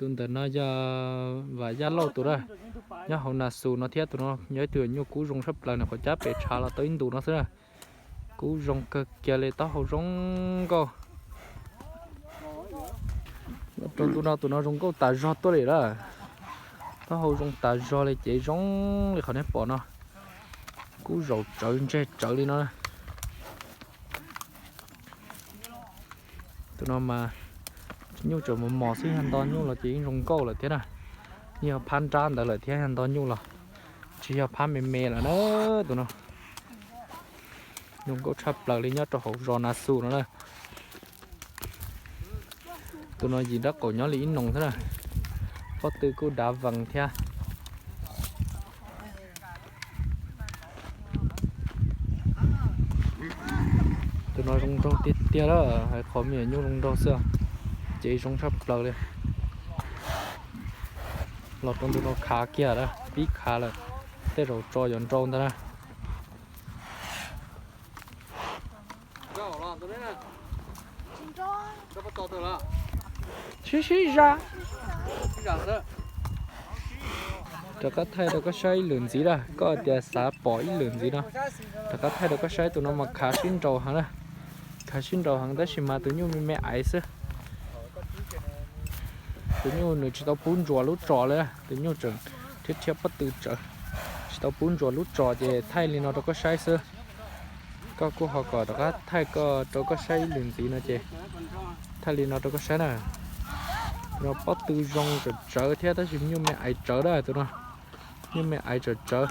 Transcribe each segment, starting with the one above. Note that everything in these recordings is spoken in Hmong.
Tus ntawm no yog Vam Yaj Lauj tus na, nyob hauv Nas Xus no thiab. Tus no yog ib tug nyuj kub zoo tshaj plaws, nws qhuav cab pem tshav los tau ib ntus no xwb na. Kub zoo kawg kiag li, taub hau zoo nkauj. Rau ntu no tus no zoo nkauj tas zog tuaj li lawm. Taub hau zoo tas zog li, cev zoo li qhov nej pom no. Kub zaum tsawv ntseg tsawv li no. Tus no mas nyuj tseem mos mos xwb, yog nto nyuj los ces yeej zoo nkauj lawm thiab na. Yeej yog phab nrab ntawd lawm thiab, yog nto nyuj los tsis yog phab me me lawm na. Tus no zoo nkauj tshaj plaws li, nyob rau hauv zos Nas Xus no na. Tus no yim nraub qaum nyob li ib noo xwb na. Pob tw kuj dav vees thiab. Tus no zoo nraug tiag tiag lawm, hais qhov me nyuam nyuj zoo nraug xwb, cev zoo tshaj plaws li. Los rau ntu no khav kiag lawm, pib khav lawm, tej zaum tso yuav nrau ntag na. Sib sib zam. Rov qab thaij rau koj saib ib lwm ntxiv na, koj tias xav pom ib lwm ntxiv no. Rov qab thaij rau koj saib, tus no mas khav sib nraus heev na. Khav sib nraus heev tab sis mas tus nyuj me me aiv xwb. Tus nyuj nws tsis tau pub ntsuas lub tsos li, tus nyuj tseem rhiab rhiab pob tw tsawv, tsis tau pub ntsuas lub tsos ces thaij li no rau koj saib xwb. Koj kuj ho kom rov qab thaij koj rau koj saib ib lwm ntxiv no ces thaij li no rau koj saib na. Tus no pob tw zoo tsawv tsawv thiab tab sis nyuj me aiv tsawv na tus no. Nyuj me aiv tsawv tsawv.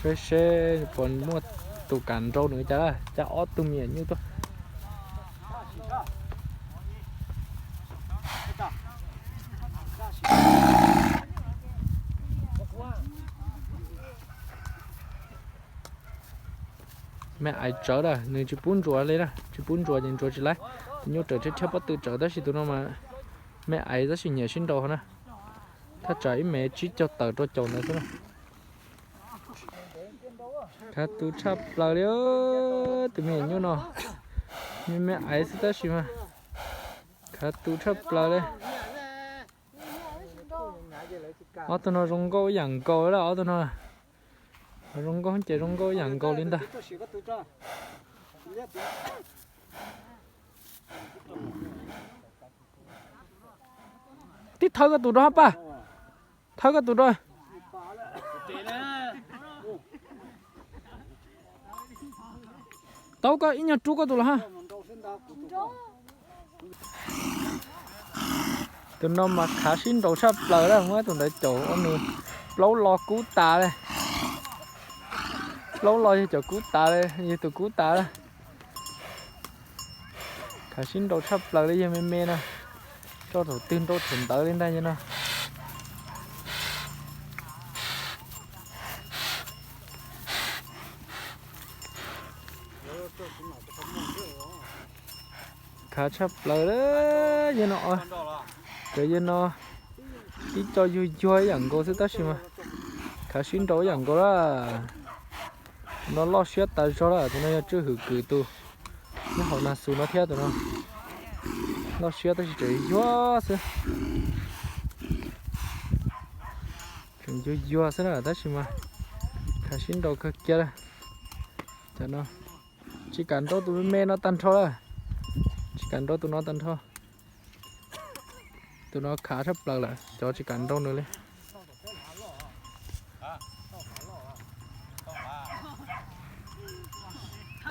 Saib seb puas muaj tus kam nrau nws cas, cab ob tug me nyuam nyuj tuaj. Me aiv tsawv na, nws tsis pub ntsuas li na, tsis pub ntsuas ces ntsuas tsis laib. Tus nyuj raws rhiab rhiab pob tw tsawv tab sis tus no mas me aiv tab sis nyiam sib nraus na. Thaj tsam ib mev tsib caug tawm rau caum ntawd xwb na. Khav tus tshaj plaws li, tus me nyuam nyuj no, me me aiv xwb tab sis mas khav tus tshaj plaws li. Ob tug no zoo nkauj ib yam nkaus lawm ob tug no. Zoo nkauj ces zoo nkauj ib yam nkaus li ntag. Tib thawb koj tus rau hab paj. Thawb koj tus rau. Tau koj ib nyuag rub koj tus los hab. Tus no mas khav sib nraus tshaj plaws lawm, muab tus ntawd caum ua nws plaub lo kub tas li. Plaub lo yog caum kub tas li, yog tus kub tas lawm. Khav sib nraus tshaj plaws li, yog me me no, rau thaum twg nrau thaum ntawd li ntag yog no. Khav tshaj plaws li, yog no, cov yog no tib co yuag yuag ib yam nkaus xwb tab sis mas khav sib nraus ib yam nkaus lawm. No loj siab tas zog lawm, tus no yog Tswj Hwm Kws tus, nyob hauv Nas Xus no thiab tus no. Loj siab tab sis tseem yuag xwb. Tseem yuag yuag xwb na tab sis mas khav sib nraus kawg kiag lawm. Cov no tsis kam nrau tus me me no tag nrho lawm. Tsis kam nrau tus no tag nrho. Tus no khav tshaj plaws lawm, cov tsis kam nrau nws li.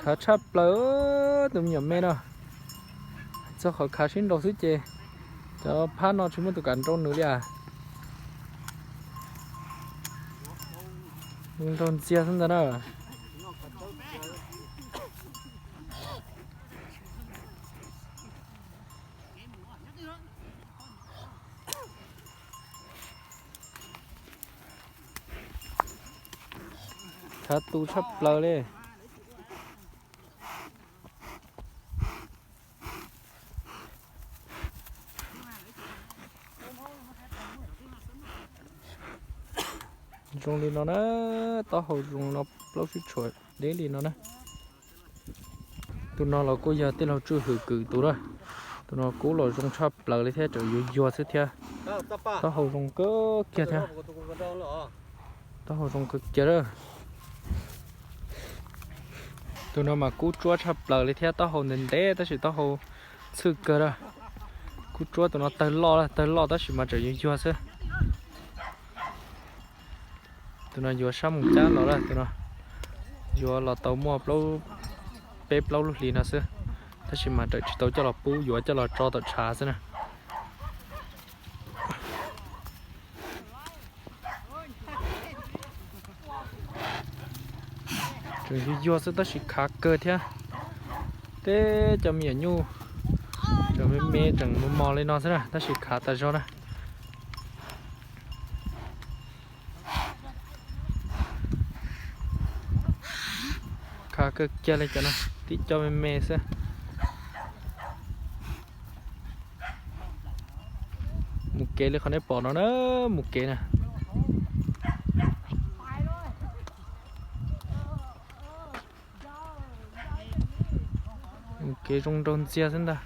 Khav tshaj plaws tus me nyuam me no. Txog qhov khav sib nraus xwb ces cov phab no tsis muaj tus kam nrau nws li as. Nrau ntxiag xwb ntag na. Khav tu tshaj plaws li. Zoo li no na, taub hau zoo no plaub sib tshuam deb li no na. Tus no los kuj yog tij laug Tswj Hwm Kwm tus na. Tus no kub los zoo tshaj plaws li thiab, tseem yuag yuag xwb thiab. Taub hau zoo kawg kiag thiab. Taub hau zoo kawg kiag lawm. Tus no mas kub tsuab tshaj plaws li thiab, taub hau ntev ntev tab sis taub hau txhwj kawg lawm. Kub tsuab tus no tawg loj, tawg loj tab sis mas tseem yuag yuag xwb. Tus no yuav sab mus cab los lawm, tus no yuav los tau muaj plaub, peb plaub lub hlis no xwb, tab sis mas tseem tsis tau coj los pub, yuav coj los tso tom tshav xwb na. Tseem yuag yuag xwb tab sis khav kawg thiab. Teb cov me nyuam nyuj tseem me me tseem mos mos li no xwb na, tab sis khav tas zog na. Khav kawg kiag li cov no, tib co me me xwb. Mus kev li qhov nej pom no na, mus kev na. Mus kev zoo nraug ntxiag xwb ntag.